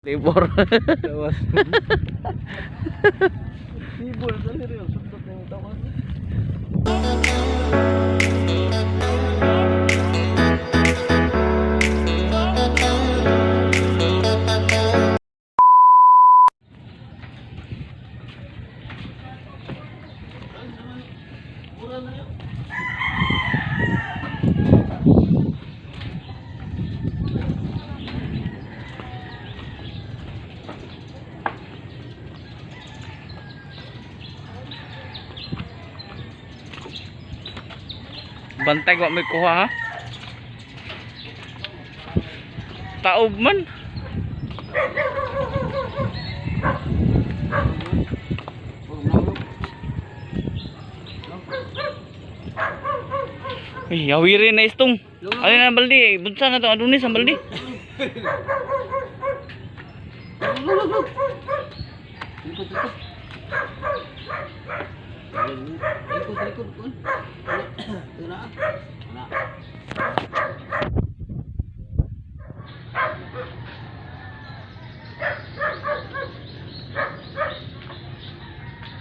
Labor. Tawas. Tibol sa nire, sundot na yung tawas. Bantay ko may kuha ha. Taob man. Ay, yawiri na istong. Alin na ang baldi? Bunsa na to. Adunis ang baldi. Likod, likod. Likod, likod. Ito na. Na.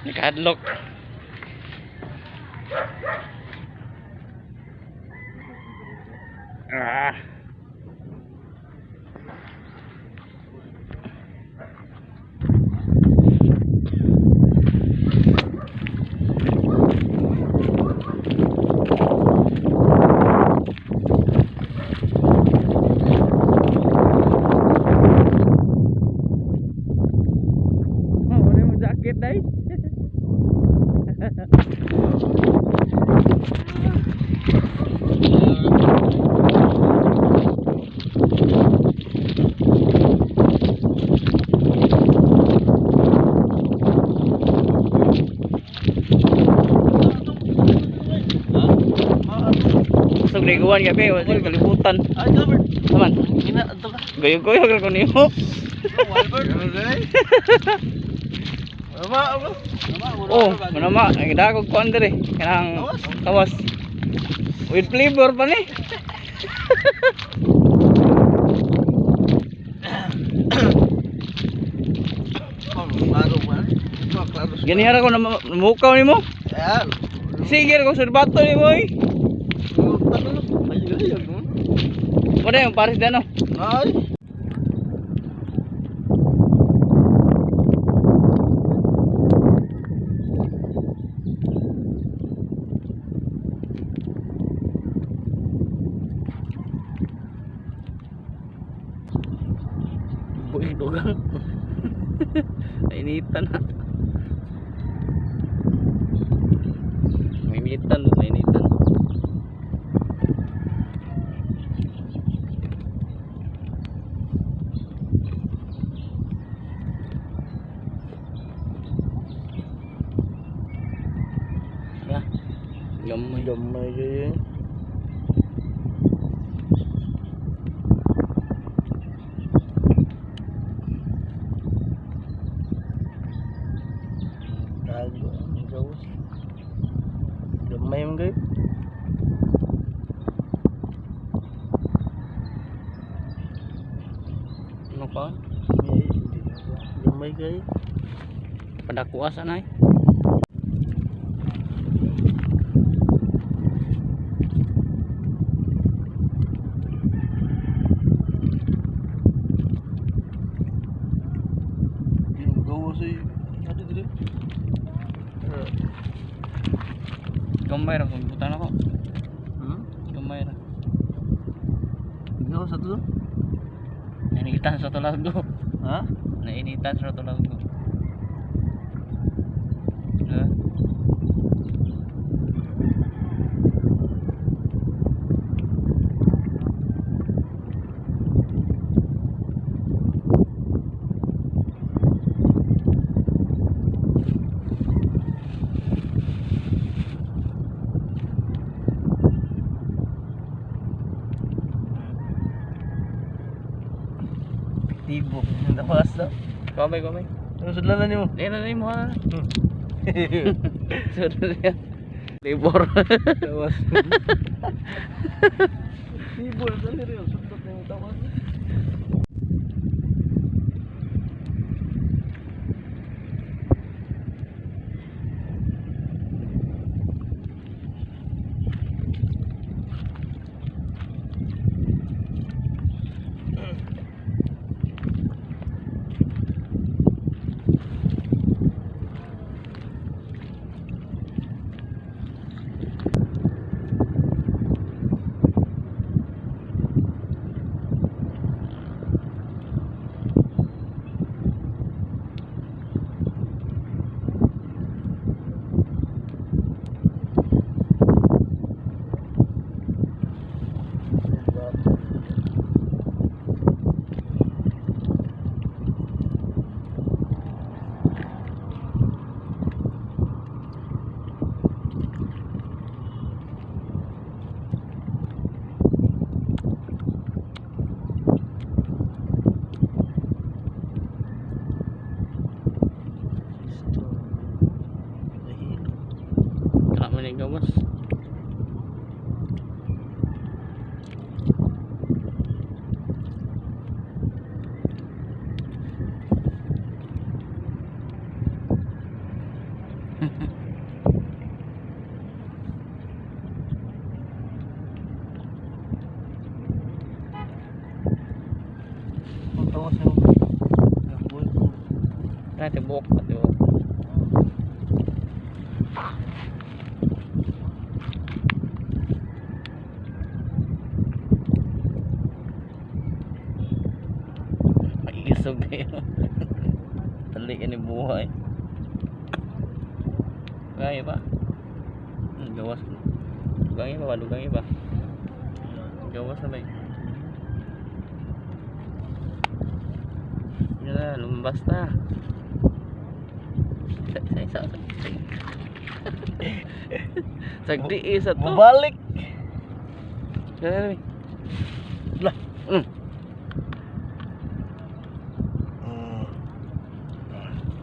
Nakahadlok. Ah. Oh, wala mo jacket dai. Sa liguan gabi, wala sa kalibutan. Ay, Albert. Naman, Ina, ato ka. gayog-gayog ra ko nimo. Albert. Mama, mama. Oh, manama, ang dagog ko andre. Kanang tawas. With flavor pa ni. Klaro man. Ito, klaro. Ganihara ko na mukaw nimo. Ayan. Sige ra ko surbato nimo oy. Ay, ay, ay. Wala yung pares dano. Ay. Buhi dugang. Mainitan na. Mainitan, mainitan. Ya. Gamay. Gamay kayo. Tago, ang gawas. Gamay mo kayo. Ano ka? Eh, hindi na ba? Gamay kayo. Padakuha sana eh. Hindi mo gawas eh. Ano dito? Gamay ra kung butan ako. Hmm? Gamay ra. Gawas ato? Nainitan sa tulago. Ha? Nainitan sa tulago. Ha? Tibok. Gawas na. Kamay, kamay. Ano sudlanan nimo? Di na na mo ha. Sorry ya. Labor. Tawas. Tibol sa nire, sundot na yung tawas. Gawas. Ang tawas yung buhok ko. Kaya tibok, tibok. Maisog kayo. Tali ka ni buhay. Gaya pa. Gawas. Dugangi pa ba? Dugangi pa. Gawas na ba eh? Yan na, lumabas na. Isa, isa, isa, isa. Sagdi isa to. Bumalik. Dali, dali. Lah.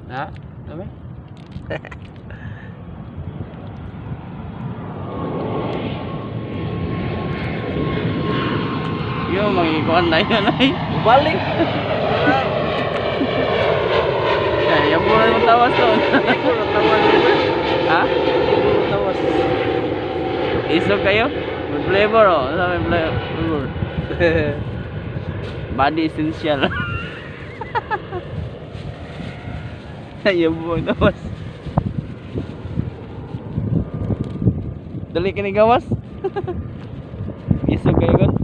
Ha? Dami? Yo, mangikuan na yun ay. Bumalik. Ay, yung puro mo tawas doon. Ha? Tawas. Isog kayo? May flavor oh. Ano may flavor? Body essential. Ayaw mo ang tawas. Dali ka ni gawas. Isog kayo god.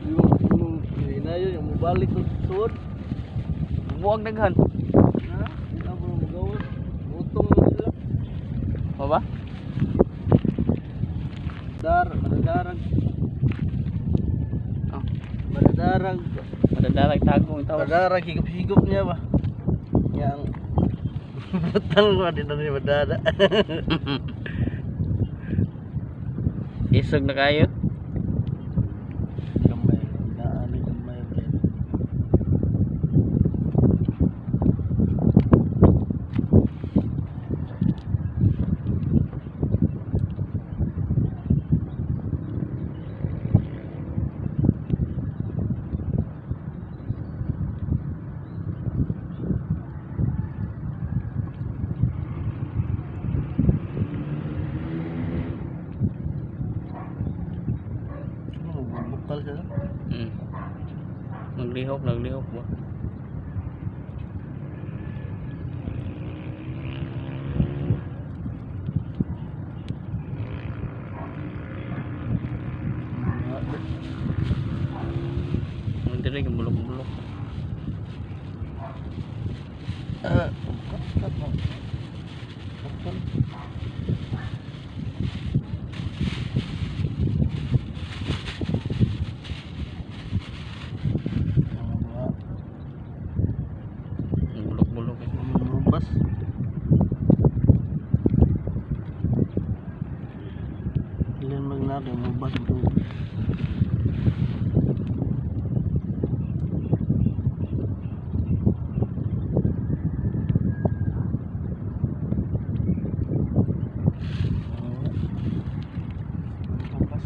Yung na yun, yung mubalik ng suod. Buwag daghan. Ha? Hindi na mo magawas. Utong na sila. O ba? Dar, madadarag. Oh. Madadarag. Madadarag tagong tawas. Madadarag, higop-higop niya ba? Yang butang ba din na ni madada. Isog na kayo. Gamay, naano gamay ba? Ano, bukal siya? Naglihok, naglihok ba? Ang diri bulok-bulok. Ah, bukal mo. Bukal. Ang Bulok-bulok eh. Lumabas. Ilan magnaka, mabas ang tubig. Lumabas.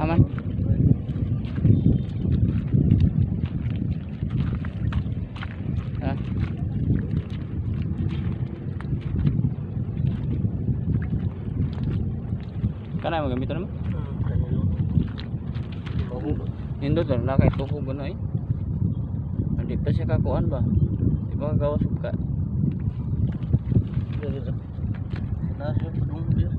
Aman. Ha? Kana mo gamiton mo? Kanilo. Mahulo. Nindot lang na kay tuhog ano eh. Hindi pa siya kakuan ba? Di ba gawas ka? Nasa padung dia.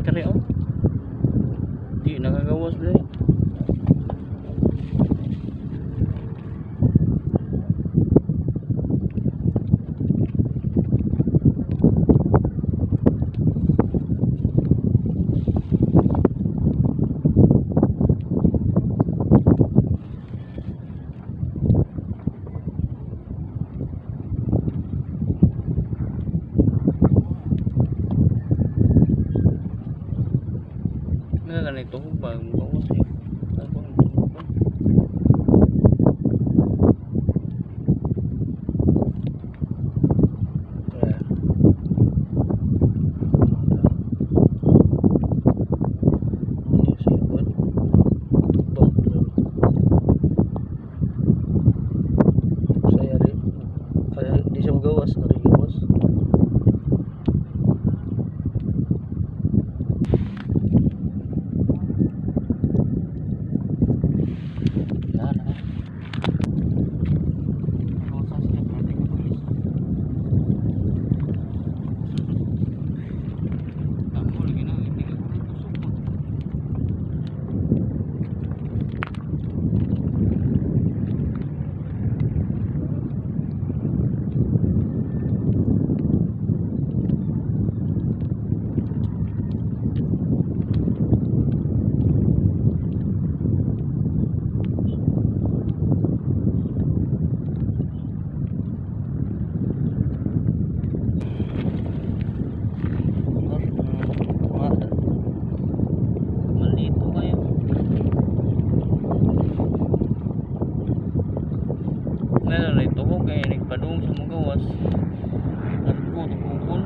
Kari oh. na tuhog ba gawas eh. Ako ang tuhog ba? Yeah. Ano siya, what? Tubang ko na. Saya rin. Kaya di siya magawas, ari gawas. Na na. Gawas siya pero di ko tulis. Tamo lagi na hindi ka ko tusok. Malito kayo. Meron na ito ko kaya nagpadung sa mga gawas. Arko, tupukon.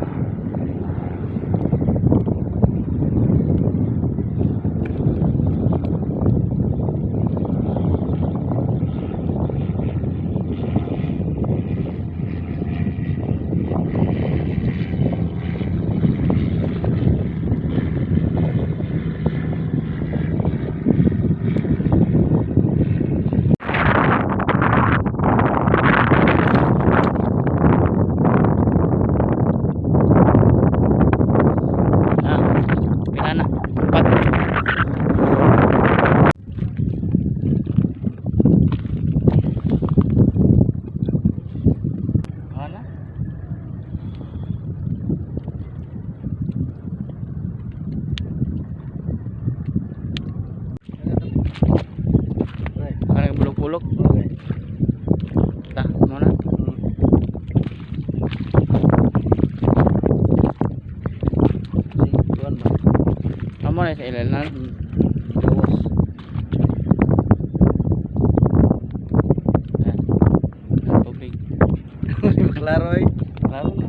Ah, pila na. Apat. Ana? Okay. Ano bulok-bulok? Okay. Ta, mo na. Sige, kuwan ba? Amo na sa ilalan. Gawas. Yan. Ang tubig. Klaro eh. Klaro na.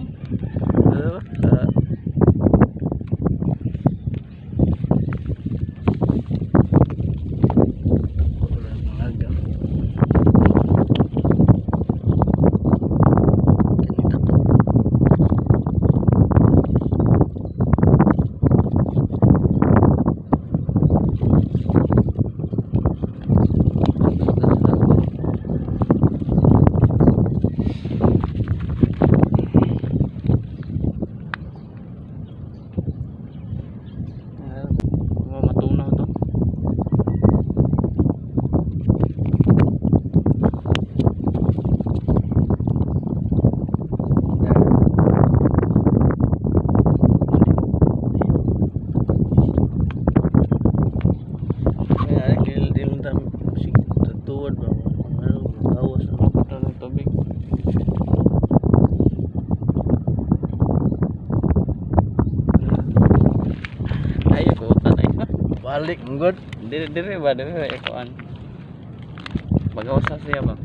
Ano ba? Ah. Wala mga aga. Kinita ko. Ah, matunaw to. Kaya di lang tayo tuwad ba? Ano, gawas na. Mapunta ng tubig. Ayo ko utan ay. Balik, ang good. Dire dire ba dire ikuan. Bagawas na siya ba?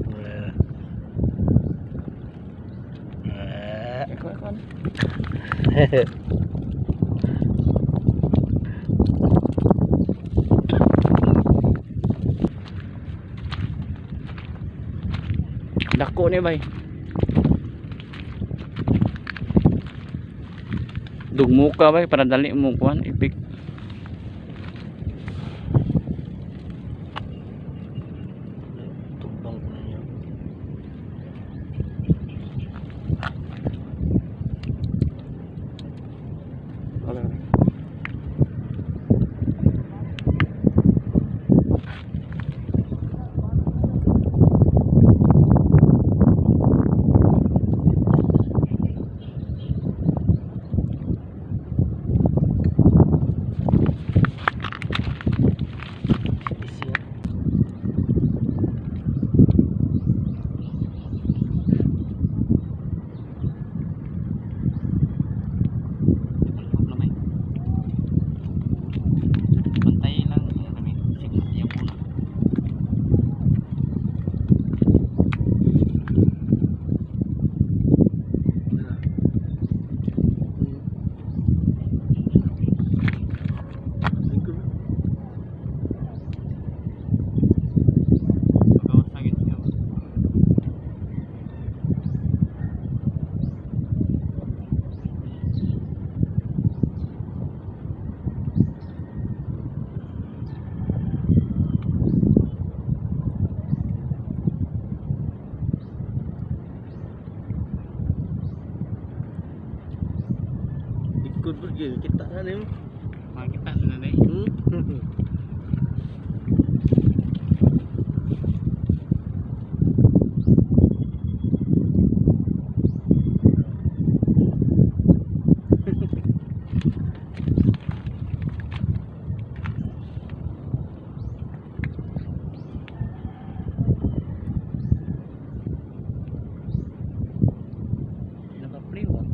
Ah. Iko ikuan. Dako ni bay. Dugmo ka bay para dali mo kuan ipik. Tubang ko ninyo. Okay. Likod po gyud kita na nimo. Makita na na. Naka-play wa.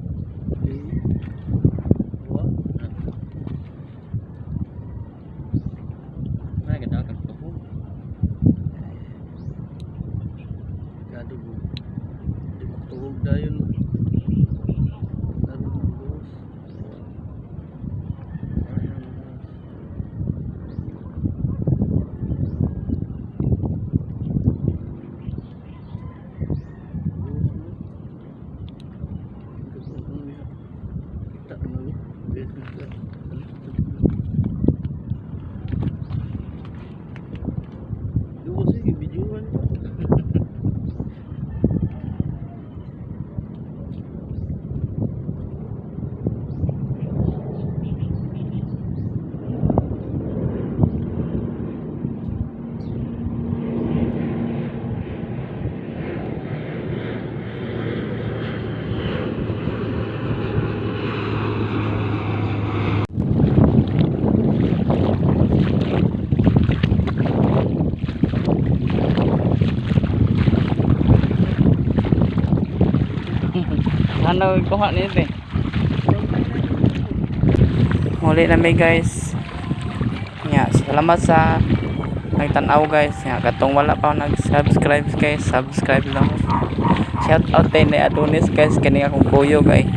Wa. Ay, ganda kang tuhog. Gado mo. Di makatuhog dayon. Karon buhos. Kita na lo. Duwa sige, videohan ko. Ano kuha nito eh. Muli na mi, guys. Nga, salamat sa nagtan-aw, guys. Nga, katong wala pa nag-subscribe, guys, subscribe lang. Shout out kay ni Adonis, guys, kani akong kuyo guys.